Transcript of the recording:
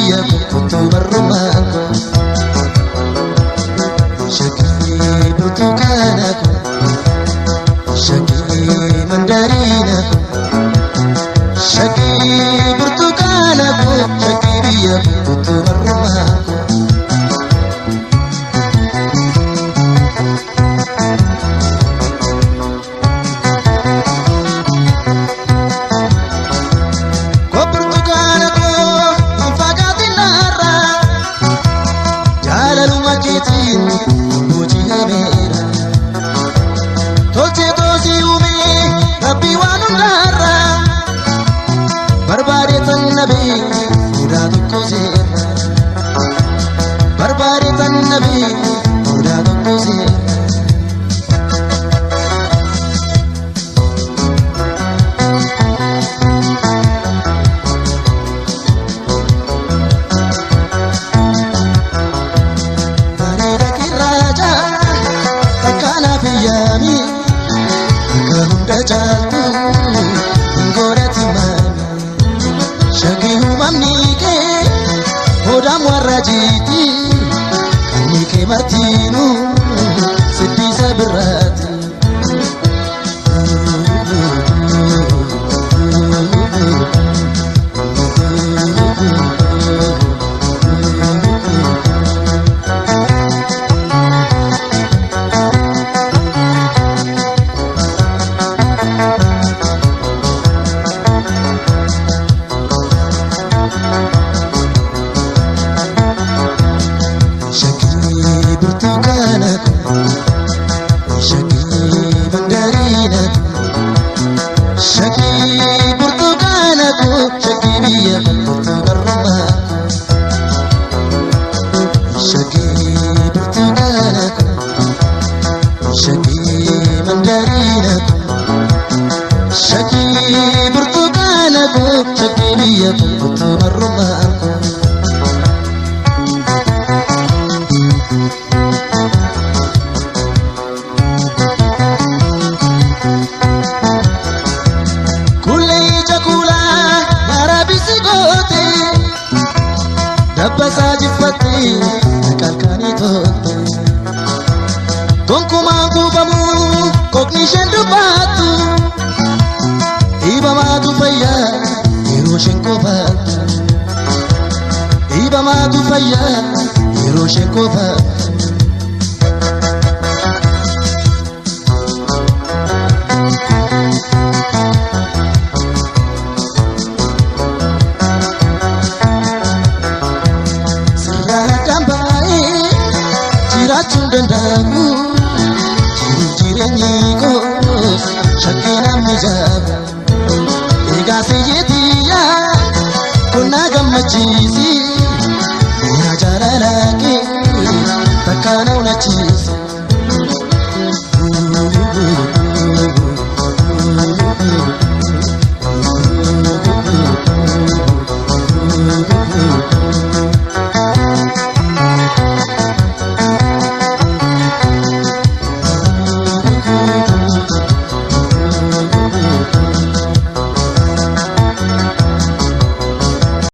biyya kottu barrumaa koo. Shaggii burtukaana koo, shaggii mandariina koo, shaggii burtukaana koo, shaggii biyya kottu barrumaa koo. Koo burtukaana koo, hin fagaatin narraa, jaalaluma keetiin booji'ameera. Tolchee toosii uumee Rabbii waan hundaarraa, barbaade tan nabee mudaa tokko seerra. Barbaade tan nabee mudaa tokko seerra. Bareeda kirraacha takkaanaaf yaami, akka hunda caaltu hin godhati maami. Shaggii uumamni kee hodhaan warra jiiti, qalmi kee martiinuu siddisa birraati. Shaggii burtukaana koo, shaggii mandariina koo, shaggii burtukaana koo, shaggii biyya kottu barrumaa koo. Shaggii burtukaana koo, shaggii mandariina koo, shaggii burtukaana koo, shaggii biyya kottu barrumaa koo. Kuulee ija kuulaa mara bisi goote, dabbasaa jiffatte qalqanii tolte. Gonkumaan kuufamuu kookni isheen dubbattu, dhiibamaatu fayyaa yeroo isheen kofaattu. Dhiibamaatu fayyaa yeroo isheen kofaattu. Sirraa addaan baay'ee jiraachuun danda'amu, jiruuf jireenyi koos shakkii namni jaabu. Egaa siyyeetiyyaa kun na gammachiisa.